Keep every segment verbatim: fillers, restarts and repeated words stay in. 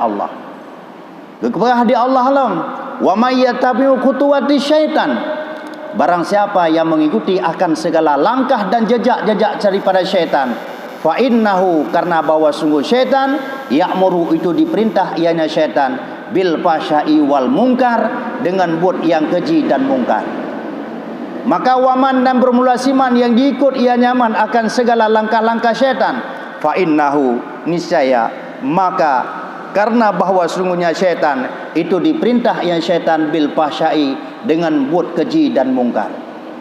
Allah. Geupeugah di Allah lom, "Wa may yattabi' khutuwati syaitan." Barang siapa yang mengikuti akan segala langkah dan jejak-jejak daripada syaitan, "fa innahu," karena bahwa sungguh syaitan, "ya'muru," itu diperintah ianya syaitan, "bil fahsya'i wal mungkar," dengan buet yang keji dan mungkar. Maka waman, dan bermula siman yang diikut ianya man akan segala langkah-langkah syaitan, "fa innahu," niscaya, maka karena bahwa sungguhnya syaitan itu diperintah ianya syaitan bil fahsya'i, dengan buet keji dan mungkar.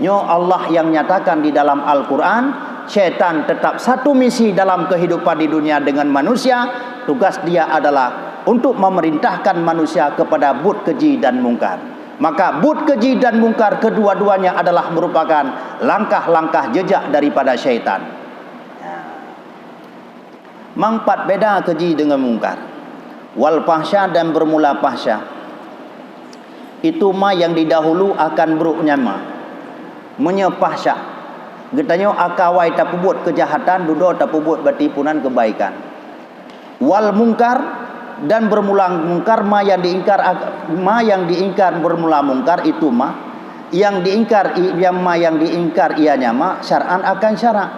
Nyoe Allah yang nyatakan di dalam Al-Quran, syaitan tetap satu misi dalam kehidupan di dunia dengan manusia, tugas dia adalah untuk memerintahkan manusia kepada buet keji dan mungkar. Maka buet keji dan mungkar kedua-duanya adalah merupakan langkah-langkah jejak daripada syaitan. Mang pat beda keji dengan mungkar. Wal fahsya, dan bermula fahsya. Itu ma yang didahulu akan brok nyan ma. Meunyoe fahsya, geutanyoe akan awai tapeubuet keujahatan, dudoe tapeubuet bati punan keubaikan. Wal mungkar, dan bermula mungkar, ma yang diingkar, ma yang diingkar bermula mungkar itu ma, yang diingkar i-, yang ma yang diingkar ianya ma syar'an akan syarak.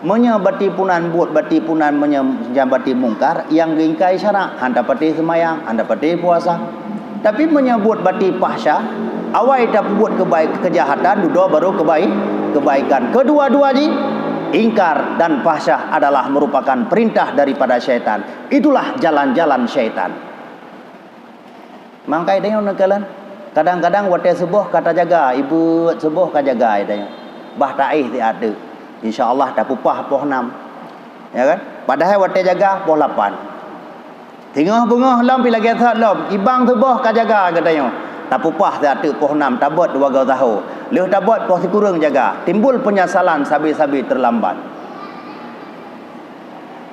Meunyoe bati punan buet bati punan, meunyoe nyang bati mungkar, nyang geuingkai syarak, hana patéh seumayang, hana patéh puasa. Tapi meunyoe buet bati fahsya, awai tapeubuet keubai-, keujahatan, dudoe baru keubai-, keubaikan. Keudua-dua jih, ingkar dan fahsya adalah merupakan perintah daripada syaitan. Itulah jalan-jalan syaitan. Mangkai tanyoe neukalon, kadang-kadang watée suboh ka tajaga, ibuet suboh ka jaga tanyoe. Bah taéh siat teuk. Insya Allah tapeupah poh nam. Ya kan? Padahai watée jaga poh lapan. Singoh beungoh lom pi lagée thot lom, ibang suboh ka jaga geutanyoe. Tapeupah siat teuk poh nam, tabot dua goe taho. Lheueh tabot poh sikureueng jaga, timbul peunyesalan sabe-sabe teulambat.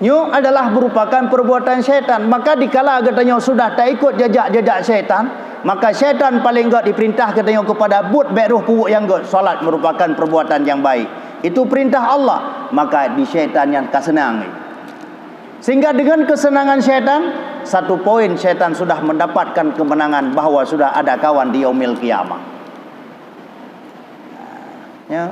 Nyoe adalah merupakan perbuatan syaitan. Maka dikala geutanyoe sudah taikot jejak-jejak syaitan, maka syaitan paléng gét diperintah geutanyoe keupada buet bék roh peubuet nyang gét. Salat merupakan perbuatan nyang baik. Itu perintah Allah. Maka di syaitan nyan ka seunang. Sehingga dengan kesenangan syaitan, satu poin syaitan sudah mendapatkan kemenangan bahwa sudah ada kawan di yaumil qiyamah. Ya.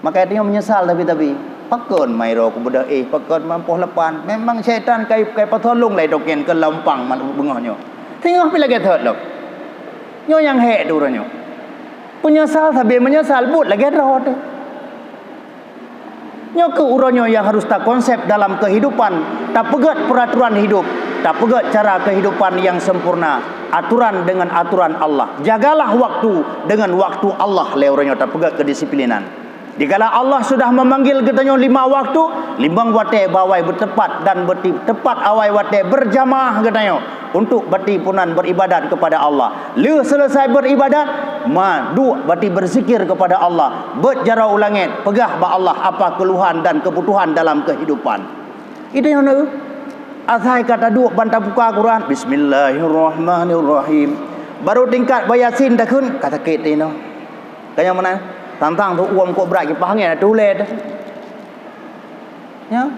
Maka tanyoe meunyeusal tabi-tabi. Pakon ma uroe kubeudôh éh, pakon ma poh lapan. Memang syaitan kai, kai patolong lé token keu lampang man beungoh nyoe. Singoh pi lagée thot lom. Nyoe nyang hék tu uroe nyoe. Peunyeusal sabe meunyeusal buet lagée droe teuh. Nyoe keuh uroe nyoe nyang harus takonsep dalam kehidupan, tapeugét peraturan hidup, tapeugét cara kehidupan nyang sempurna, aturan dengan aturan Allah. Jagalah waktu dengan waktu Allah, lé uroe nyoe tapeugét kedisiplinan. Dikala Allah sudah memanggil geutanyoe lima waktu, limong watée bawai beuteupat dan beuti-, teupat awai watée berjamaah geutanyoe untuk bati punan beribadat kepada Allah. Lheueh selesai beribadat, ma duek bati berzikir kepada Allah. Beuet jaroe u langét, peugah bak Allah apa keluhan dan kebutuhan dalam kehidupan. Itu nyang na. Asai ka taduek ban tabuka Quran, "Bismillahirrahmanirrahim." Baru tingkat baca Yasin takheun, ka sakét teuh inoe. Ka nyang meunan, tantang tu uem kok brat kipah angén atuh ulée teuh. Ya.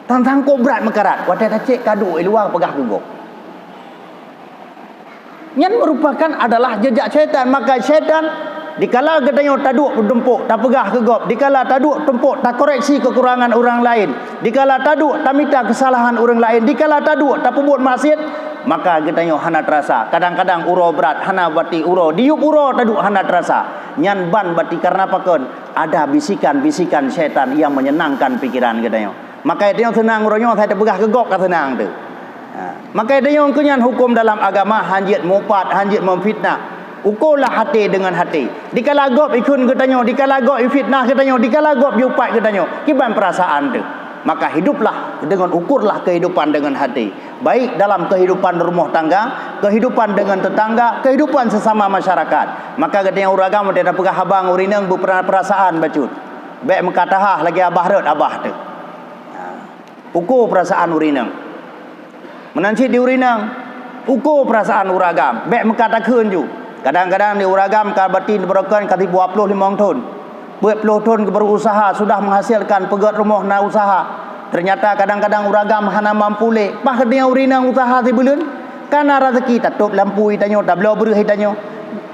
Tantang kok brat meukarat, watée tacék ka duek i luwa peugah keu gob. Nyan merupakan adalah jejak syaitan. Maka syaitan, dikala geutanyoe taduek tumpok tapeugah keu gob, dikala taduek tumpok takoreksi kekurangan ureuëng laén, dikala taduek tamita kesalahan ureuëng laén, dikala taduek tapeubuet maksiat, maka geutanyoe hana terasa. Kadang-kadang uroe brat hana bati uroe, diyueb uroe taduek hana terasa. Nyan ban bati karena pakon? Ada bisikan-bisikan syaitan yang menyenangkan pikiran geutanyoe. Maka tanyoe seunang uroe nyoe, asai tapeugah keu gob ka seunang teuh. Ha. Maka tanyoe keu nyan huköm dalam agama, hanjeuet mupat, hanjeuet memfitnah. Ukolah hati dengan hati. Dikala gob ikheun geutanyoe, dikala gob ifitnah geutanyoe, dikala gob jiupat geutanyoe, kiban perasaan teuh. Maka hiduplah dengan, ukurlah kehidupan dengan hati. Baik dalam kehidupan rumah tangga, kehidupan dengan tetangga, kehidupan sesama masyarakat. Maka geutanyoe ureuëng agam watée tapeugah haba ngon ureuëng inong beuperasaan bacut. Bék meukat hah lagée abah rot abah teuh. Ha. Uko perasaan ureuëng inong. Meunan cit di ureuëng inong, uko perasaan ureuëng agam. Bék meukat takheun ju. Kadang-kadang di ureuëng agam ka bati beurokon ka sibuah ploh limong thon. Peuet ploh thon geuberusaha, sudah menghasilkan, peugét rumoh na usaha. Teunyata kadang-kadang ureueng agam hana mampu lé. Paih geutanyoe ureueng inong useuha sibuleuen, ka na raseuki tatôb lampôh geutanyoe, tabloe breueh geutanyoe,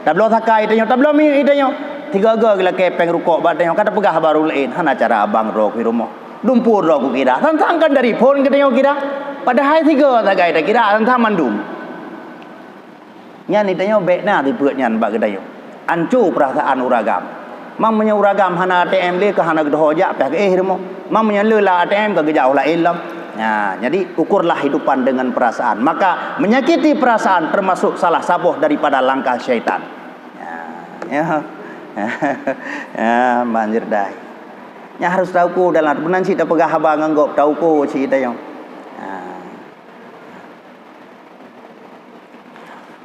tabloe sakai geutanyoe, tabloe minyeuk geutanyoe. Sigoe-goe geulakée péng rukok bak geutanyoe, ka tapeugah bak ureueng laén, "Hana cara abang droe keu rumoh. Lumpur droe keu kira." Sang-sang kan dari phon geutanyoe kira. Padahai sigoe sagai takira, sang-sang mandum. Nyan geutanyoe bék na sifeuet nyan bak geutanyoe. Anco peurasaan ureueng agam. Meunyoe ureueng agam hana A T M lé, ka hana geudoho jak, pih geuéh rumoh. Meunyoe le lam A T M, ka geujak u laén lom. Nah, jadi ukurlah hidupan dengan perasaan. Maka menyakiti perasaan termasuk salah saboh daripada langkah syaitan. Nah, ya. Ya, manjur dai. Nyan harus tauko dalam, meunan cit tapeugah haba ngon gob, tauko cit geutanyoe. Nah.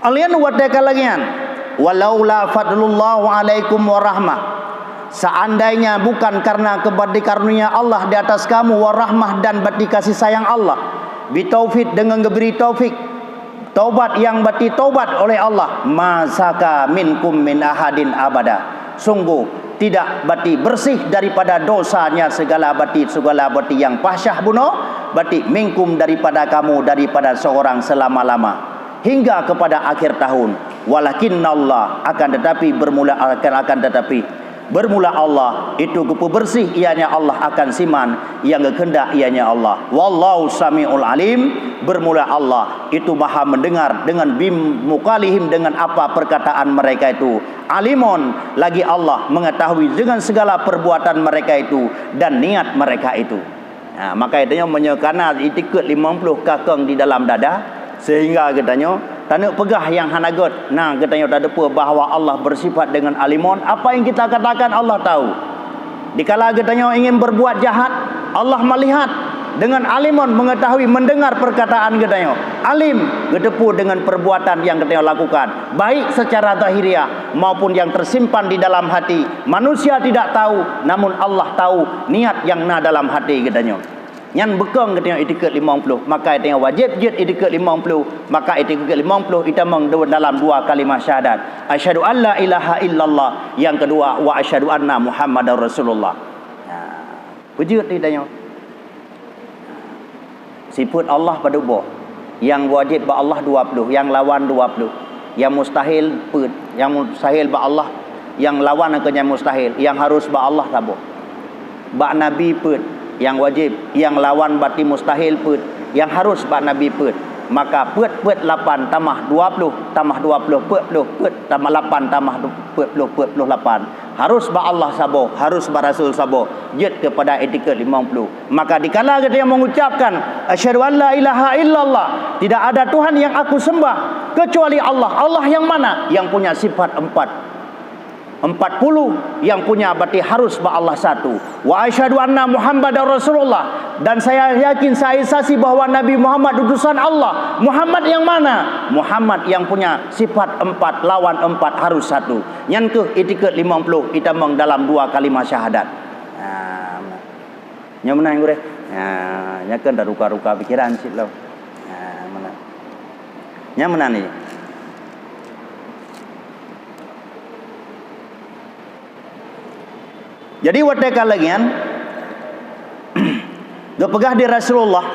Alien watée ka lagée nyan, "Walaula fadlullahu alaikum warahmah." Seandainya bukan karena kepada karunia Allah di atas kamu, warahmah, dan bati kasih sayang Allah, bitaufik, dengan diberi taufik, taubat, yang bati taubat oleh Allah, "Ma zaka minkum min ahadin abada." Sungguh tidak bati bersih daripada dosanya segala bati, segala bati yang pahsyah bunoe, bati minkum daripada kamu, daripada seorang selama-lama. Hingga kepada akhir tahun. Walakinnallaha, akan tetapi bermula, akan, akan tetapi bermula Allah itu geupeubeureuséh, ianya Allah akan siman nyang geukeundak, ianya Allah. Wallahu samiul alim, bermula Allah itu maha mendengar dengan bim muqalihim, dengan apa perkataan mereka itu. Alimon, lagi Allah mengetahui dengan segala perbuatan mereka itu dan niat mereka itu. Ha, maka geutanyoe meunyoe ka na itikeuet limong ploh ka kong di dalam dada, sehingga geutanyoe taneuk peugah nyang hana gét, na geutanyoe tateupeue bahwa Allah bersifat dengan alimon, apa yang kita katakan Allah tahu. Dikala geutanyoe ingin berbuat jahat, Allah melihat dengan alimon, mengetahui, mendengar perkataan geutanyoe. Alim, geuteupeue dengan perbuatan yang geutanyoe lakukan, baik secara zahiriah maupun yang tersimpan di dalam hati. Manusia tidak tahu, namun Allah tahu niat nyang na dalam hati geutanyoe. Nyan beukong geutanyoe itikeuet limong ploh, maka geutanyoe wajéb jeuet itikeuet limong ploh, maka itikeuet limong ploh itamong dalam dua kalimah syahadat, "Asyhadu an la ilaha illallah," nyang keudua, "Wa asyhadu anna Muhammadar Rasulullah." Nah, beujeuet geutanyoe. Sifeuet Allah padub boh. Nyang wajéb bak Allah dua ploh, nyang lawan dua ploh. Nyang mustahil peuet, nyang mustahil bak Allah, nyang lawan keu nyang mustahil, nyang harus bak Allah saboh. Bak Nabi peuet, nyang wajéb, nyang lawan bati mustahil peuet, nyang harus bak Nabi peuet. Maka peuet, peuet lapan tamah dua ploh, tamah dua ploh peuet ploh, peuet tamah lapan tamah du-, peuet ploh, peuet ploh lapan. Harus bak Allah saboh, harus bak Rasul saboh, jeuet keupada itikeuet limong ploh. Maka dikala geutanyoe mengucapkan, "Asyhadu an la ilaha illallah," tidak ada Tuhan yang aku sembah kecuali Allah. Allah yang mana? Yang punya sifat empat, empat puluh, yang punya berarti harus bak Allah satu. "Wa asyhadu anna Muhammadar Rasulullah," dan saya yakin, saya saksi bahwa Nabi Muhammad utusan Allah. Muhammad yang mana? Muhammad yang punya sifat empat, lawan empat, harus satu. Nyan keuh itikeuet limong ploh itamong dalam dua kalimah syahadat. Nah, nyoe meunan gurée. Nah, nyoe kan dah ruka-ruka pikiran cit lom. Nah, meunan. Nyoe meunan ni. Jadi watée ka lagée nyan, geupeugah di Rasulullah,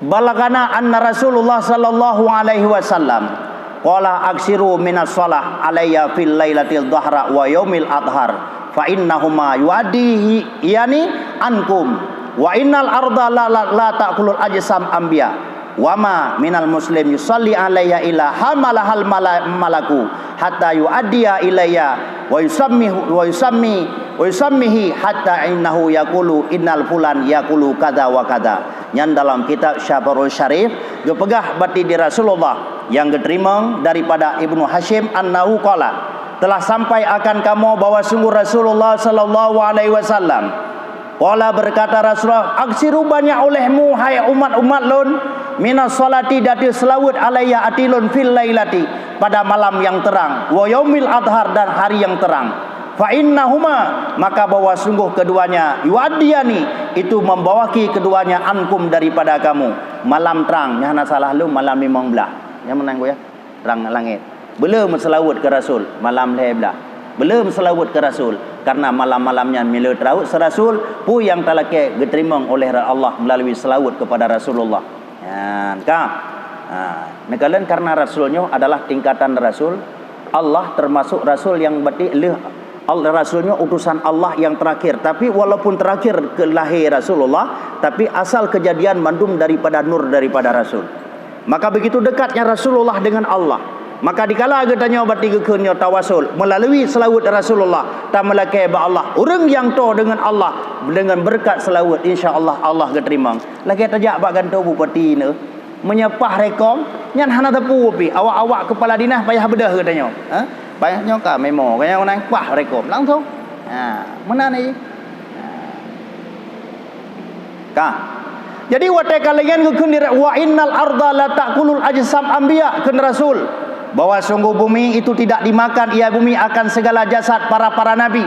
Balaghana anna Rasulullah sallallahu alaihi wasallam qala, "Aksiru minas shalah alayya fil lailatil dhahra wa yaumil adhar, fa innahuma yuaddihi yani ankum, wa innal arda la, la, la ta'kulul ajsam anbiya, wa ma minal muslim yusalli alayya illa hamalahal mala-, malaku hatta yuaddiya ilayya wa yusammihu, wa yusammi, wa yusammihi hatta innahu yaqulu innal fulan yaqulu kadza wa kadza." Nyan dalam kitab Syafarul Syarif, geupeugah bati di Rasulullah nyang geuteurimong daripada Ibnu Hasyim annahu qala, telah sampai akan kamoe bahwa sungguh Rasulullah sallallahu alaihi wasallam qala, berkata Rasulullah, "Aksiru, banyak olehmu, hai umat-umat lôn, minas shalati, dari seulaweuet, alayya, ati lôn, fil lailati, pada malam yang terang, wa yaumil adhar, dan hari yang terang." Fa innahuma, maka bahwa sungguh keduanya, yuaddiyani, itu membawaki keduanya ankum daripada kamu. Malam trang, nyan hana salah lom, malam limong blah. Nyan meunan gurée, trang langét. Beu le meuseulaweuet keu Rasul, malam lhée blah. Belum seulaweuet keu Rasul, karena malam-malam nyan meuleueh teuraweuet seurasul, peue nyang talakée geuteurimong oleh Allah meulalu seulaweuet keupada Rasulullah. Nyan ka. Ha, neukalon karena Rasul nyoe adalah tingkatan Rasul, Allah termasuk Rasul nyang berarti lheueh Al-, Rasul nyoe utusan Allah nyang terakhir. Tapi walaupun terakhir keu lahé Rasulullah, tapi asal kejadian mandum daripada nur daripada Rasul. Maka begitu dekatnya Rasulullah dengan Allah. Maka dikala geutanyoe bati geukheun nyoe tawasul meulalu seulaweuet Rasulullah, tameulakée bak Allah. Ureuëng nyang toe deungon Allah deungon beureukat seulaweuet, insya Allah, Allah geuteurimong. Lagée tajak bak gantoe bupati nyoe, meunyoe paih rekom, nyan hana teupeu pih. Awak-awak keupala dinas payah beudôh geutanyoe. Ha? Payah nyoe ka memo, gaya nyan paih rekom langsung. Ha, meunan jih. Ha. Ka. Jadi watée ka lagée nyan geukheun di, "Wa innal arda la ta'kulul ajsam anbiya," kheun Rasul, bahwa sungguh bumi itu tidak dimakan ia bumi akan segala jasad para-para nabi.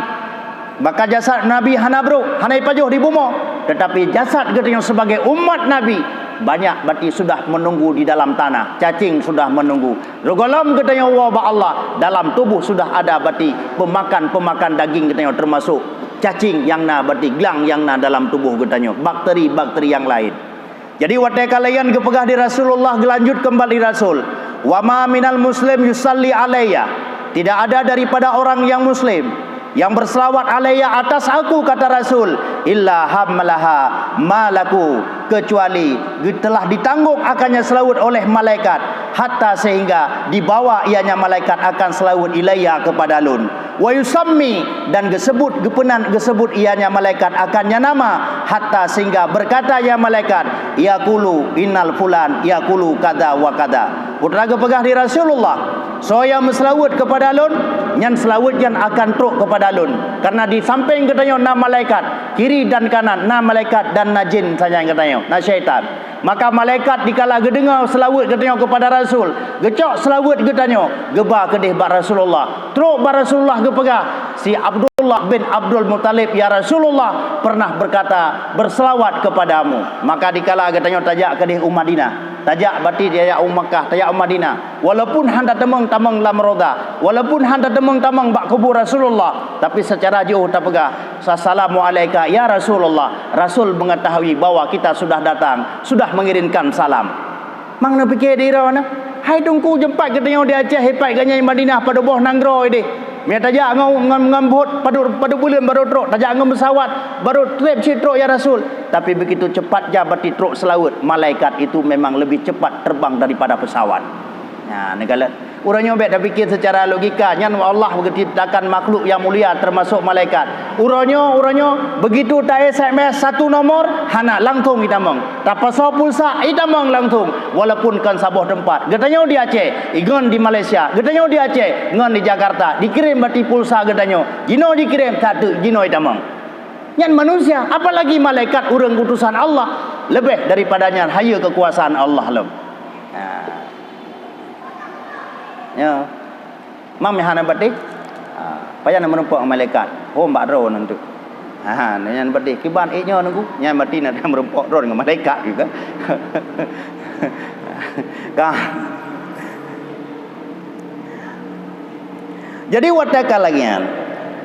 Maka jasad nabi hana brok, hana ipajoh di bumoe, tetapi jasad geutanyoe sebagai umat nabi banyak bati sudah menunggu di dalam tanah, cacing sudah menunggu. Reugohlom geutanyoe woe bak Allah, dalam tuboh sudah ada bati peumakan-peumakan daging geutanyoe, termasuk cacing nyang na bati glang nyang na dalam tuboh geutanyoe, bakteri-bakteri nyang laén. Jadi watée ka lagée nyan geupeugah di Rasulullah, geulanjut keumbali Rasul, "Wa ma minal muslim yusalli alayya." Tidak ada daripada orang yang muslim yang berselawat alayya atas aku, kata Rasul, "illa hamalaha malaku," kecuali telah ditanggung akannya seulaweuet oleh malaikat, hatta sehingga dibawa ianya malaikat akan seulaweuet ilayya kepada lôn. Wa yusammi, dan geusebut, geupeunan, geusebut ianya malaikat akan nya nama, hatta sehingga berkata ia malaikat, "Yaqulu innal fulan yaqulu kada wa kada." Putra geupeugah di Rasulullah, "Soe nyang meuseulaweuet kepada lôn, nyan seulaweuet nyan akan trok kepada lôn." Karena di samping geutanyoe na malaikat, kiri dan kanan na malaikat dan na jin sajan geutanyoe, na syaitan. Maka malaikat dikala geudeungoe seulaweuet geutanyoe kepada Rasul, geucok seulaweuet geutanyoe, geuba keudeh bak Rasulullah. Trok bak Rasulullah geupeugah, "Si Abdullah bin Abdul Muthalib, ya Rasulullah, pernah berkata, berselawat kepadamu." Maka dikala geutanyoe tajak keudeh u Madinah, tajak bati tajak u Makkah, tajak u Madinah, walaupun hana tamong-tamong lam Raudhah, walaupun hana tamong-tamong bak kubu Rasulullah, tapi secara jiôh tapeugah, "Assalamu alaika ya Rasulullah." Rasul mengetahui bahwa kita sudah datang, sudah mengirimkan salam. Mang neupiké di droeneuh, hai Teungku, jeumpat geutanyoe di Aceh, hipat geutanyoe di Madinah, padub boh nanggroe deh. Meunyoe tajak ngon, ngon, ngon bhôt, padub, padub buleuen barô trok, tajak ngon peusawat, barô treb cit trok, ya Rasul. Tapi begitu cepat ja bati trok seulaweuet, malaikat itu memang lebih cepat terbang daripada pesawat. Nah, neukalon. Uroe nyoe bék tapiké secara logika, nyan Allah geuciptakan makhluk nyang mulia, termasuk malaikat. Uroe nyoe, uroe nyoe, begitu ta-S M S satu nomor, hana, langsung itamong. Tapasoe pulsa, itamong langsung, walaupun kon saboh teumpat. Geutanyoe di Aceh, ngon di Malaysia. Geutanyoe di Aceh, ngon di Jakarta. Dikirim bati pulsa geutanyoe. Jinoe dikirim, satu jinoe itamong. Nyan manusia, apalagi malaikat, ureuëng utusan Allah. Leubeh daripada nyan, hayeue keukuasaan Allah lom. Ha. Ya. Mam hana bati? Ha, payah na meurumpok ngon malaikat. Hom bak droe nyan tu. Ha, nyan bati. Kiban ék nyoe nunggu. Nyan bati na meurumpok droe ngon malaikat juga. Ka. Jadi watée ka lagée nyan,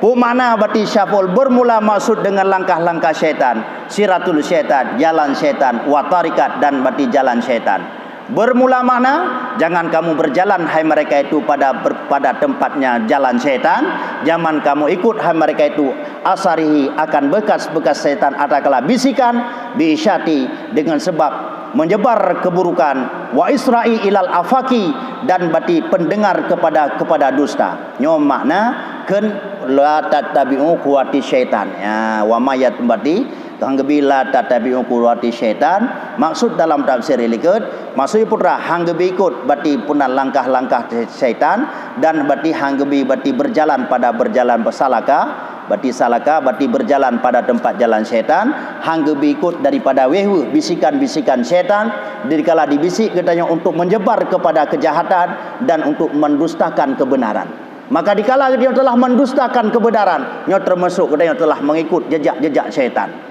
peue makna bati syaful? Bermula maksud dengan langkah-langkah syaitan, siratul syaitan, jalan syaitan, wa tarikat, dan bati jalan syaitan. Bermula makna, jangan kamu berjalan, hai mereka itu, pada ber-, pada tempatnya jalan syaitan. Jangan kamu ikut, hai mereka itu, asarihi, akan bekas-bekas syaitan, atakala bisikan, biisyati, dengan sebab menyebar keburukan, wa isra'i ilal afaki, dan bati pendengar kepada, kepada dusta. Nyoe makna kheun la tattabi'u khutuwati syaitan. Ya, wa mayat bati Hang geubi la tattabi'u khutuwati syaitan, maksud dalam tafsir ilikot, maksud putra hang geubi ikut bati peunan langkah-langkah syaitan, dan bati hang geubi bati berjalan pada berjalan bersalaka, bati salaka, bati berjalan pada tempat jalan syaitan, hang geubi ikut daripada wéh-wéh bisikan-bisikan syaitan, dikala dibisik geutanyoe untuk menyebar kepada kejahatan dan untuk mendustakan kebenaran. Maka dikala geutanyoe telah mendustakan kebenaran, nyoe termasuk geutanyoe telah mengikut jejak-jejak syaitan.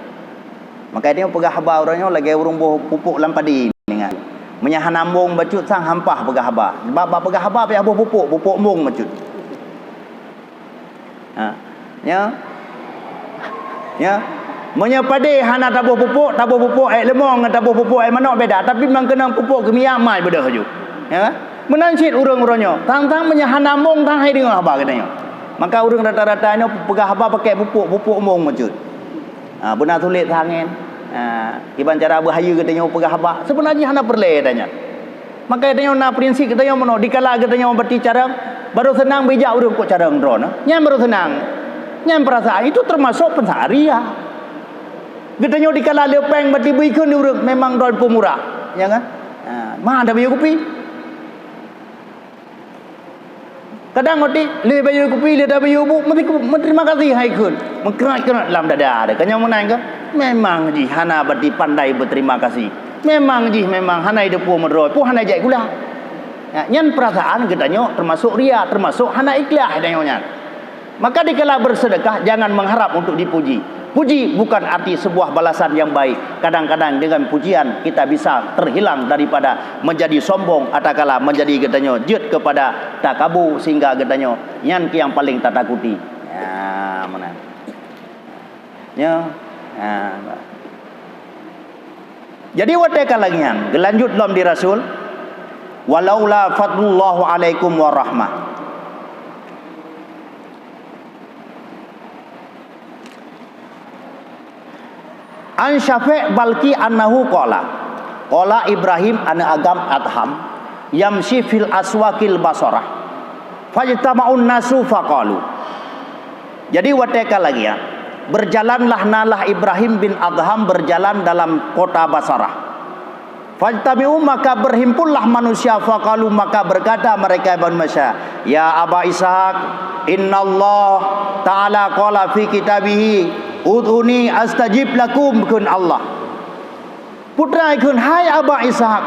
Maka nyoe peugah haba uroe nyoe lagée ureuëng boh pupuk lam padi ningan. Meunyo hana embong bacut sang hampah peugah haba. Bak, bak peugah haba payah boh pupuk, pupuk embong bacut. Ha. Nyo. Nyo. Meunyoe padé hana taboh pupuk, taboh pupuk ék leumong ngon taboh pupuk ék manok beda, tapi mang keunong pupuk kimia mai beudôh ju. Ya. Meunan cit ureuëng-ureuëng nyoe, tang-tang meunyoe hana mong tang hai deungoe haba geutanyoe. Maka ureuëng rata-rata nyoe peugah haba pakai pupuk, pupuk mong meucit. Ha, beuna sulet tangén. Ha, kiban cara beuhayeue geutanyoe peugah haba. Seubeuna jih hana peureulée tanyan. Maka geutanyoe na prinsip geutanyoe meunoe, dikala geutanyoe bati carông, barô seunang bijak ureuëng kok carông droeneuh. Nyan barô seunang. Nyan peurasaan itu teumasok peunsaria. Geutanyoe dikala le péng bati bui kheun di ureuëng, memang droen peumurah. Ya kan? Ha, ma tabayeue kupi. Kadang otik, lé bayeue kupi, lé tabayeue bu, meuti-, meuterima kasih hai kheun. Meukeurot-keurot lam dada teuh. Ka nyoe meunan keuh? Memang jih hana bati pandai beuterima kasih. Memang jih memang hana ideupu meudroe, peue hana jak gula. Ya, nyan peurasaan geutanyoe teumasok ria, teumasok hana ikhlas tanyoe nyan. Maka dikala bersedekah, jangan mengharap untuk dipuji. Puji bukan arti sebuah balasan yang baik. Kadang-kadang dengan pujian kita bisa terhilang daripada menjadi sombong, atakala menjadi geutanyoe jeuet kepada takabu sehingga geutanyoe nyan keuh yang paling tatakuti. Ya, meunan. Ya. Ha. Jadi watée ka lagée nyan, geulanjut lom di Rasul, "Walaula fadlullahu alaikum warahmah." An Syafiq Balki annahu qala, qala Ibrahim aneuëk agam Adham, yamshi fil aswaqil Basrah. Fajtama'un nasu faqalu. Jadi watée ka lagée nyan, berjalanlah nalah Ibrahim bin Adham berjalan dalam kota Basrah. Fajtami'u, maka berhimpunlah manusia, faqalu, maka berkata mereka manusia, "Ya Aba Ishak, innallaha ta'ala qala fi kitabihi, ud'uni astajib lakum," kheun Allah. Putra kheun, "Hai Aba Ishak,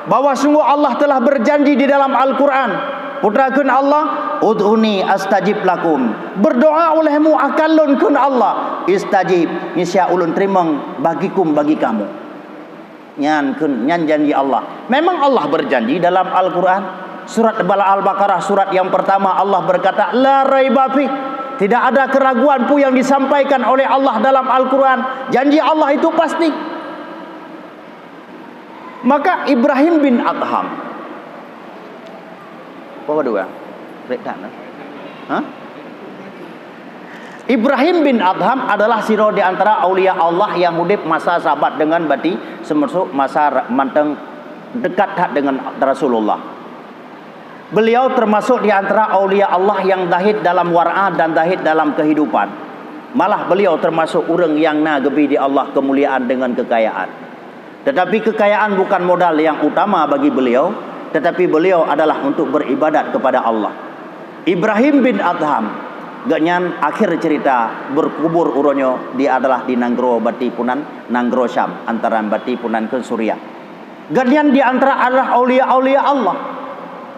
bahwa sungguh Allah telah berjanji di dalam Al-Quran." Putra kheun Allah, "Ud'uni astajib lakum." Berdoa olehmu akan lôn kheun Allah, "Istajib, niscaya ulôn teurimong bagikum bagi kamu." Nyan kheun, nyan janji Allah. Memang Allah berjanji dalam Al-Quran. Surat Bala Al-Baqarah, surat yang pertama, Allah berkata, "La raiba fih." Tidak ada keraguan pun yang disampaikan oleh Allah dalam Al-Quran. Janji Allah itu pasti. Maka Ibrahim bin Adham. Apa dua? Breakdown, eh? Hah? Ibrahim bin Adham adalah sidroe di antara aulia Allah nyang udeb masa sahabat deungon bati, seumeusok masa ra-, mantong dekat that deungon Rasulullah. Beliau teumasok di antara aulia Allah nyang zahid dalam wara'ah dan zahid dalam keuhidupan. Malah beliau teumasok ureuëng nyang na geubi di Allah keumuliaan deungon keukayaan. Tetapi kekayaan bukan modal yang utama bagi beliau, tetapi beliau adalah untuk beribadat kepada Allah. Ibrahim bin Adham, gobnyan akhir cerita berkubur uroe nyoe di, adalah di nanggroe bati punan, nanggroe Syam, antara bati punan keu Suriah. Gobnyan di antara adalah aulia-aulia Allah.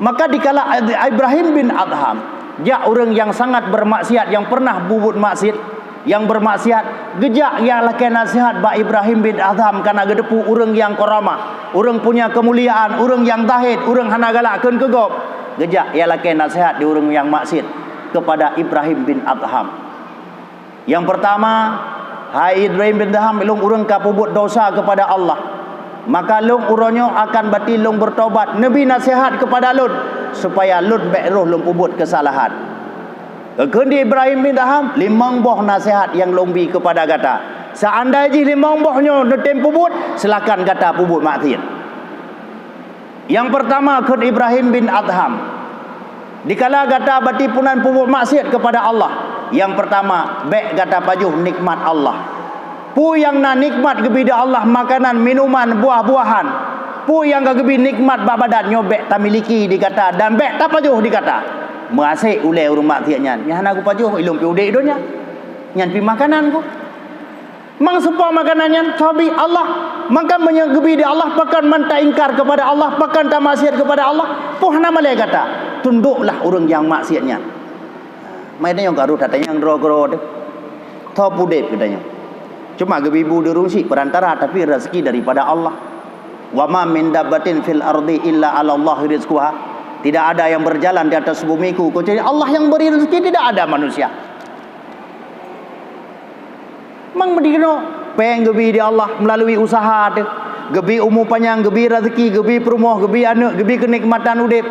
Maka dikala Ibrahim bin Adham, jak ureuëng nyang sangat bermaksiat, nyang pernah bubuet maksiat, nyang bermaksiat, geujak nyang lakée naseuhat bak Ibrahim bin Adham, kana geuteupeue ureuëng nyang karamah, ureuëng punya keumuliaan, ureuëng nyang zahid, ureuëng hana galak kheun keu gob. Geujak nyang lakée naseuhat di ureuëng nyang maksiat kepada Ibrahim bin Adham. Nyang pertama, "Hai Ibrahim bin Adham, lôn ureuëng ka peubuet dosa kepada Allah. Maka lôn uroe nyoe akan bati lôn bertobat, neubi naseuhat kepada lôn, supaya lôn bék roh lôn peubuet keusalahan." Geukheun di Ibrahim bin Adham, "Limong boh naseuhat nyang lôn bi kepada gata. Seandai jih limong boh nyoe neutem peubuet, silakan gata peubuet maksiat." Nyang pertama kheun Ibrahim bin Adham, dikala gata bati punan peubuet maksiat kepada Allah, nyang pertama, bék gata pajoh nikmat Allah. Peue nyang na nikmat geubi di Allah, makanan, minuman, buah-buahan, peue nyang ka geubi nikmat bak badan nyoe bék tamiliki di gata dan bék tapajoh di gata. Meuasék ulée ureuëng maksiat nyan, nyan hana kupajoh, ilôn pi udeb donya. Nyan pi makanan ku. Mang seupah makanan nyan sabe Allah, maka meunyoe geubi di Allah, pakon man taingkar kepada Allah, pakon tamaksiat kepada Allah, poh na malée gata, tunduklah ureuëng nyang maksiat nyan. Mai tanyoe ka rôh tatanyong droe keudroe teuh. Tho pudeb geutanyoe. Cuma geubi bu deurung cit perantara, tapi rezeki daripada Allah. "Wa ma min dabbatin fil ardi illa 'alallahi rizquha." Tidak ada yang berjalan di atas bumi ku kecuali Allah yang beri rezeki, tidak ada manusia. Mang meudinoe, péng geubi di Allah meulalu usaha teuh. Geubi umu panyang, geubi raseuki, geubi peurumoh, geubi aneuëk, geubi keunikmatan udeb.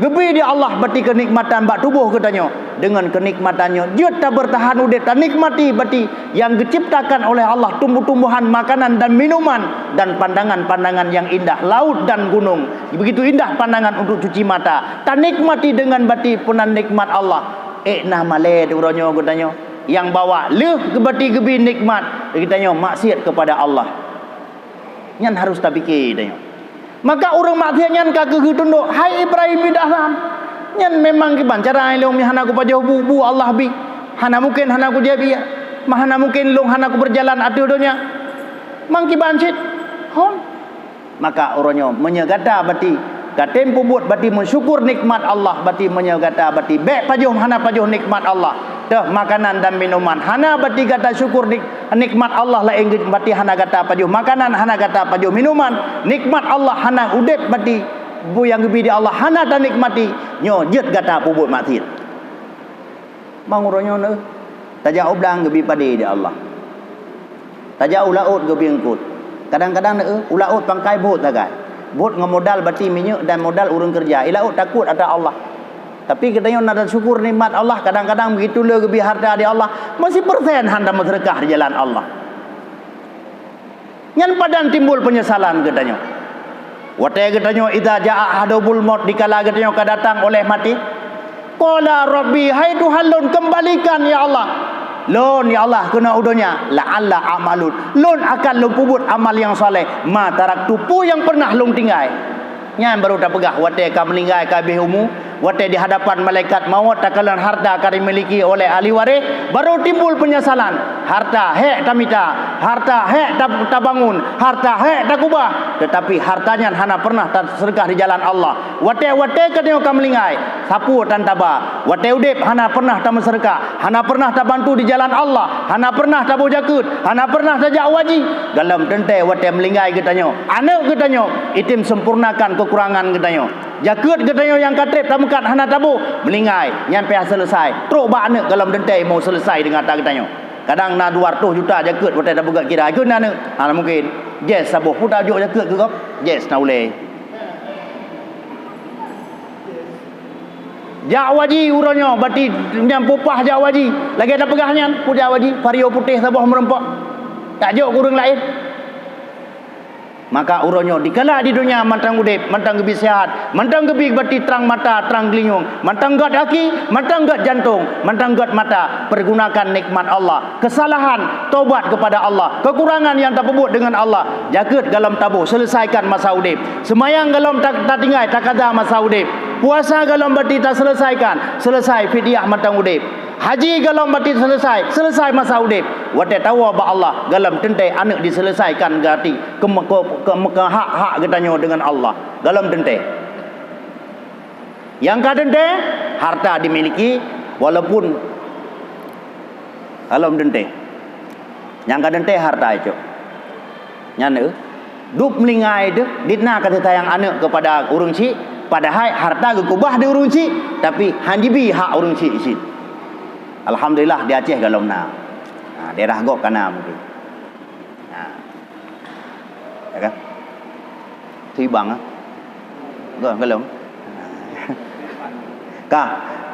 Geubi di Allah bati keunikmatan bak tuboh geutanyoe. Deungon keunikmatan nyoe, jeuet tabeurtahan udeb, tanikmati bati nyang geuciptakan oleh Allah, tumbuh-tumbuhan, makanan dan minuman, dan pandangan-pandangan nyang indah, laut dan gunong. Begitu indah pandangan untuk cuci mata. Tanikmati deungon bati peunan nikmat Allah. Ék na malée di uroe nyoe geutanyoe. Nyang bahwa lheueh geubati geubi nikmat, geutanyoe maksiat kepada Allah. Nyan harus tapike tanyoe. Maka ureuëng maksiat nyan ka geugeutundok, "Hai Ibrahim bin Adham, nyan memang kiban cara ilong hana kupajoh bu, bu Allah bi. Hana mungkin hana kujeb iya. Mah hana mungkin long hana kubeurjalan ateueh donya. Mang kiban cit." Hon. Maka uroe nyoe, meunyoe gata bati, katem peubuet bati meusyukur nikmat Allah, bati meunyoe gata bati bék pajoh hana pajoh nikmat Allah, teuh makanan dan minuman, hana bati gata syukur nik-, nikmat Allah laén geu-, bati hana gata pajoh makanan, hana gata pajoh minuman, nikmat Allah hana udeb bati, bu nyang geubi di Allah hana tanikmati, nyoe jeuet gata peubuet maksiat. Mang uroe nyoe neuh, tajak u blang geubi padé di Allah. Tajak u laôt geubi eungkot. Kadang-kadang neuh, u laôt pangkai bhot sagai. Bhot ngon modal bati minyeuk dan modal ureuëng keureuja. I laôt takot atra Allah. Tapi geutanyoe na tasyukur nikmat Allah, kadang-kadang begitu le geubi harta di Allah, meusipeursen han tameuseudeukah di jalan Allah. Nyan padan timbul peunyesalan geutanyoe. Watée geutanyoe, "Idza jaa ahadahumul maut," dikala geutanyoe ka datang oleh maté, "Qala rabbi, hai Tuhan lôn, keumbalikan, ya Allah, lôn, ya Allah, keunoe u donya, la'alla a'malu, lôn akan lôn peubuet amal nyang saleh, ma taraktu, peue nyang pernah lôn tinggai." Nyan barô tapeugah watée ka meuninggai ka habéh umu, watée di hadapan malaikat mawöt takalon harta ka dimiliki oleh ahli waréh, barô timbul peunyesalan. Harta hék tamita, harta hék ta-, tabangun, harta hék takubah, teutapi harta nyan hana pernah taseudeukah di jalan Allah. Watée-watée geutanyoe ka meuninggai, sapeue tan taba. Watée udeb hana pernah tameuseudeukah, hana pernah tabantu di jalan Allah, hana pernah taboh jakeuet, hana pernah tajak u haji. Gohlom teuntée watée meuninggai geutanyoe, aneuëk geutanyoe, item sempurnakan keukurangan geutanyoe. Jakeuet geutanyoe nyang ka treb tameukat hana taboh, meuninggai, nyan payah seuleusai. Trok bak aneuëk gohlom teuntée mau seuleusai deungon ata geutanyoe. Kadang na dua ratus juta jakeuet watée tapeugah kira. Keu na aneuëk, hana mungkin. Jes saboh peue tajok jakeuet keu gob? Jes na ulée. Jak u haji uroe nyoe, bati nyang peupah jak u haji. Lagée tapeugah nyan, peue jak u haji, vario putéh saboh meurumpok. Tajok keu ureuëng laén. Maka uroe nyoe dikala di donya mantong udeb, mantong geubi seuhat, mantong geubi bati trang mata, trang geulinyueng, mantong gét aki, mantong gét jantong, mantong gét mata, pergunakan nikmat Allah. Keusalahan, tobat keupada Allah. Keukurangan nyang tapeubuet deungon Allah, jakeuet gohlom taboh, seuleusaikan masa udeb. Seumayang gohlom ta-, tatinggai, takaza masa udeb. Puasa gohlom bati taseuleusaikan, seuleusai fidyah mantong udeb. Haji gohlom bati seuleusai, seuleusai masa udeb. Watée tawoe bak Allah, gohlom teuntée aneuëk diseuleusaikan gati keu, keu, keu, keu hak-hak geutanyoe deungon Allah. Gohlom teuntée. Nyang ka teuntée, harta dimiliki, walaupun gohlom teuntée. Nyang ka teuntée harta icok. Nyan, eh, dub meuninggai teuh, dit na kasih sayang aneuëk keupada ureuëng chik, padahai harta geukubah di ureuëng chik, tapi han jibi hak ureuëng chik cit. Alhamdulillah, di Aceh gohlom na. Ha, daerah gob ka na mungkin. Ha. Ya kan? Tibang, ah. Goh, gohlom. Ka,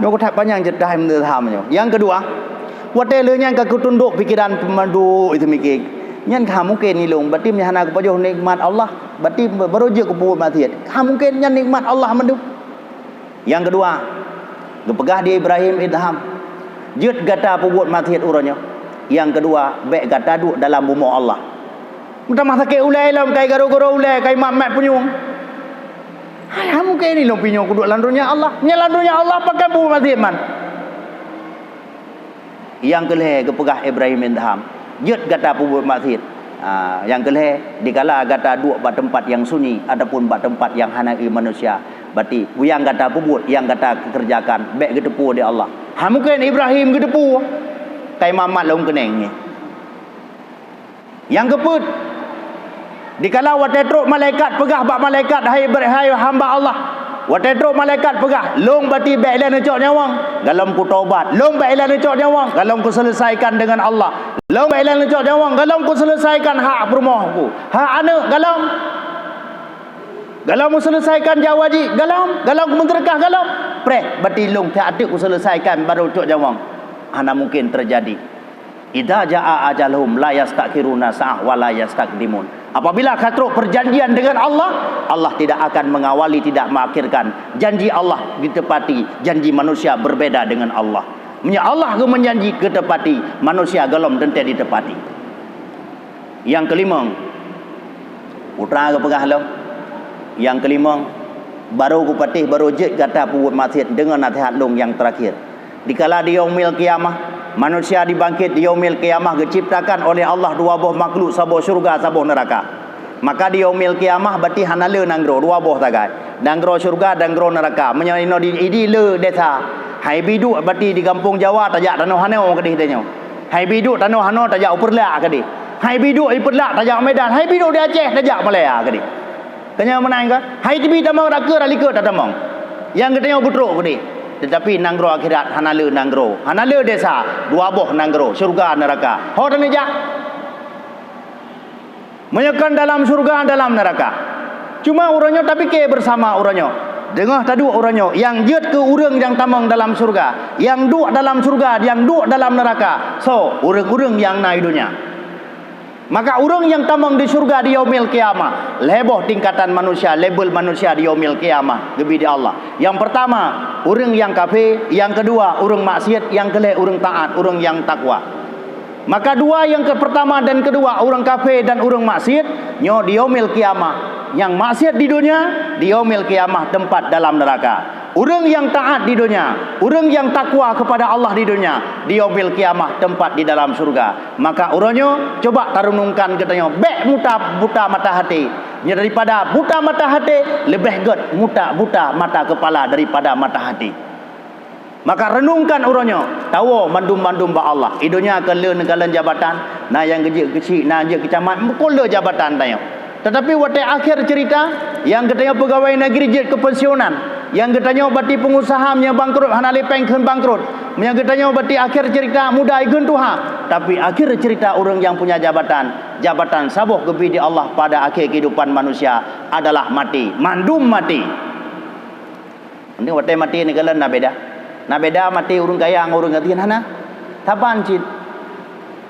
nyoe kuthat panyang jeuet dah meunurot ham nyoe. Nyang keudua, watée lheueh nyan ka geutundok pikeran peumandu itu mikir. Nyan ka mungken ilong, berarti meunyo hana kupajoh nikmat Allah, berarti baru jeuet kupeubuet maksiat. Ka mungken nyan nikmat Allah mandum. Nyang keudua, geupeugah di Ibrahim Idham, "Jeuet gata peubuet maksiat uroe nyoe." Nyang keudua, bék gata duek dalam bumoe Allah. Meutamah sakét ulée lom, kai garo-garo ulée, kai mat-mat punyueng. Hai, han mungken ilong pinyueng kuduek lam donya Allah. Nyan lam donya Allah pakai peubuet maksiat man. Nyang keulhée geupeugah Ibrahim bin Adham, "Jeuet gata peubuet maksiat." Ha, nyang keulhée, dikala gata duek bak teumpat nyang sunyi ataupun bak teumpat nyang hana ié manusia, berarti nyang gata peubuet, nyang gata keureujakan, bék geuteupeue di Allah. Han mungken Ibrahim geuteupeue, kai mat-mat lom keuneng nyan. Nyang keupeuet, dikala watée trok malaikat peugah bak malaikat, "Hai ber-, hai hamba Allah, Watée trok malaikat peugah, "Lôn bati bék lé neucok nyawöng, golom kutobat. Lôn bék lé neucok nyawöng, golom kuseuleusaikan deungon Allah. Lôn bék lé neucok nyawöng, golom kuseuleusaikan hak peurumoh ku, hak aneuëk, golom. Golom kuseuleusaikan jawaji, golom. Golom kumeuseudeukah, golom. Preh bati lôn, that teuk kuseuleusaikan, barô cok nyawöng." Hana mungken teujadi. "Idza jaa ajaluhum la yastakhiruna sa'ah wa la yastaqdimun." Apabila ka trok perjanjian dengan Allah, Allah tidak akan mengawali, tidak mengakhirkan. Janji Allah ditepati, janji manusia berbeda dengan Allah. Meunyoe Allah geumeunjanji geutepati, manusia golom teuntée ditepati. Nyang keulimöng, putra geupeugah lom. Nyang keulimöng, barô kupatéh, barô jeuet gata peubuet maksiet, deungoe naseuhat lôn nyang teurakhir. Dikala di yaumil qiyamah, manusia dibangkét di yaumil qiyamah geuciptakan oleh Allah dua boh makhluk, saboh syeuruga, saboh neuraka. Maka di yaumil qiyamah bati hana le nanggroe, dua boh sagai. Nanggroe syeuruga, nanggroe neuraka. Meunyoe inoe di Idi le desya, hai bi duek bati di gampông Jawa tajak tanoh hanoe keudeh tanyoe. Hai bi duek tanoh hanoe tajak u Peureulak keudeh. Hai bi duek i Peureulak tajak Medan, hai bi duek di Aceh tajak Malaya keudeh. Keunyoe meunan ka, hai tibi tamong dak keu dak likot tatamong. Nyang geutanyoe beutrok keudeh. Teutapi nanggroe akhirat hana le nanggroe, hana le desya, dua boh nanggroe, syeuruga, neuraka. Ho taneuk jak? Meunyoe kon dalam syeuruga, dalam neuraka. Cuma uroe nyoe tapike beusama uroe nyoe. Deungoe taduek uroe nyoe, nyang jeuet keu ureuëng nyang tamong dalam syeuruga, nyang duek dalam syeuruga, nyang duek dalam neuraka. Soe? Ureuëng-ureuëng nyang na i donya. Maka ureuëng nyang tamong di syeuruga di yaumil qiyamah, lhée boh tingkatan manusia, level manusia di yaumil qiyamah geubi di Allah. Nyang peurtama, ureuëng nyang kafé, nyang keudua, ureuëng maksiet, nyang keulhée, ureuëng taát, ureuëng nyang takwa. Maka dua nyang keu-, peurtama dan keudua, ureuëng kafé dan ureuëng maksiet, nyoe di yaumil qiyamah. Nyang maksiet di donya, di yaumil qiyamah teumpat dalam neuraka. Ureuëng nyang taát di donya, ureuëng nyang takwa keupada Allah di donya, di yaumil qiyamah teumpat di dalam syeuruga. Maka uroe nyoe, coba tareunungkan geutanyoe, bék muta buta mata hati. Nyoe daripada buta mata hati, leubeh gét muta buta mata keupala daripada mata hati. Maka reunungkan uroe nyoe, tawoe mandum-mandum bak Allah. I donya kon le neukalon jabatan, na nyang geujeuet keuchik, na jeuet keu camat, meukeue le jabatan tanyoe. Teutapi watée akhé ceurita, nyang geutanyoe peugawée nanggroe jeuet keu pensiunan, nyang geutanyoe bati peungusaha meunyoe bangkrot hana lé péng kheun bangkrot, meunyoe geutanyoe bati akhé ceurita muda ikheun tuha. Tapi akhé ceurita ureuëng nyang punya jabatan, jabatan saboh geubi di Allah pada akhé keuhidupan manusia adalah maté, mandum maté. Mending watée maté neukalon na beda. Na beda maté ureuëng kaya ngon ureuëng gasien hana. Saban cit.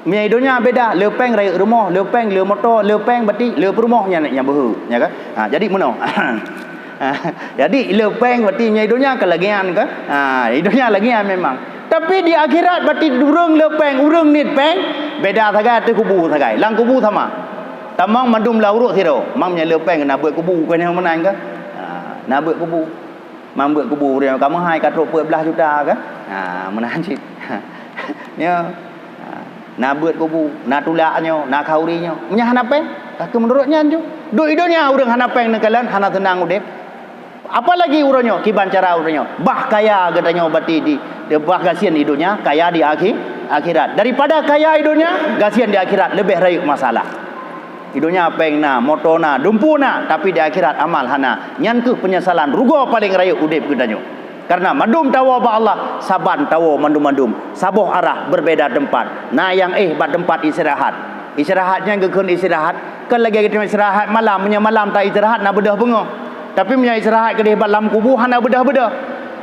Meunyoe i donya beda, le péng rayeuk rumoh, le péng le moto, le péng bati le peurumoh nyan nyang beuhe, nya kan? Ha, jadi meunoe. Jadi le péng bati meunyoe i donya ka lagée nyan kan? Ha, i donya lagée nyan memang. Tapi di akhirat bati ureuëng le péng, ureuëng niet péng, beda sagai ateueh kubu sagai. Lam kubu sama. Tamong mandum lam uruek sidroe. Mang meunyoe le péng na beuet kubu, kon nyang meunan kan? Ha, na beuet kubu. Mambeuet kubu ureuëng ka meuhai ka trok peuet blaih juta kan? Ha, meunan cit. Nyoe. Ha, na beuet kubu, na tulak nyoe, na khauri nyoe. Meunyoe hana péng, ka keu meunurot nyan ju. Duek i donya ureuëng hana péng neukalon, hana seunang udeb. Apalagi uroe nyoe, kiban cara uroe nyoe. Bah kaya geutanyoe bati di, di bah gasien i donya, kaya di akhi-, akhirat. Daripada kaya i donya, gasien di akhirat leubeh rayeuk masalah. I donya péng na, moto na, dumpeue na, tapi di akhirat amal hana. Nyan kheueh peunyesalan rugoe paleng rayeuk udeb geutanyoe. Kareuna mandum tawoe bak Allah, saban tawoe mandum-mandum, saboh arah, berbeda teumpat. Na nyang éh bak teumpat istirahat. Istirahat nyan geukheun istirahat, kon lagée geutanyoe istirahat malam, meunyoe malam ta istirahat na beudôh beungoh. Tapi meunyoe istirahat keudeh bak lam kubu hana beudôh-beudôh.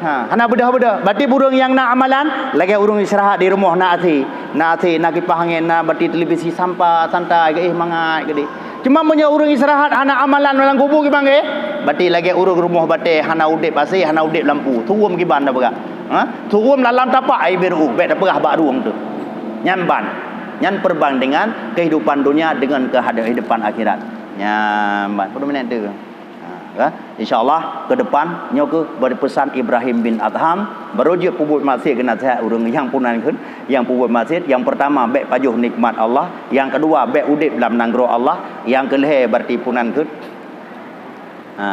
Ha, hana beudôh-beudôh. Bati ureuëng nyang na amalan, lagée ureuëng istirahat di rumoh na AC. Na AC, na kipah angén, na bati televisi sampa, santai, geuéh mangat keudeh. Cuma meunyoe ureuëng istirahat hana amalan lam kubu kiban geuéh, bati lagée ureuëng rumoh batée hana udeb AC, hana udeb lampu. Tuwom kiban na peugah. Ha? Tuwom lam tapak ai biru, bék tapeugah bak rueng tu. Nyan ban. Nyan perbandingan kehidupan dunia dengan kehad-, kehidupan akhirat. Nyan ban. Peue minat tu? Ha, kan? Insya Allah ke depan nyoe keuh bari peusan Ibrahim bin Adham, barô jeuet peubuet maksiet keu naseuhat ureuëng nyang punan kheun, nyang peubuet maksiet, nyang peurtama bék pajoh nikmat Allah, nyang keudua bék udeb lam nanggroe Allah, nyang keulhée barti punan kheun. Ha,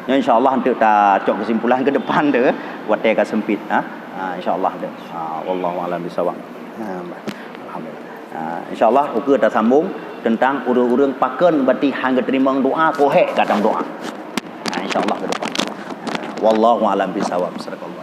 nyoe insya Allah untuk ta cok kesimpulan ke depan tu, watée ka sempit, ha. Ha, insya Allah tu. Ha, wallahu a'lam bishawab. Ha, alhamdulillah. Ha, insya Allah ukeue tasambong tentang ureuëng-ureuëng pakon bati hana geuteurimong doa, kok hék ka tameudoa. Ha, insya Allah ke depan. Wallahu a'lam bishawab. Sadaqallah.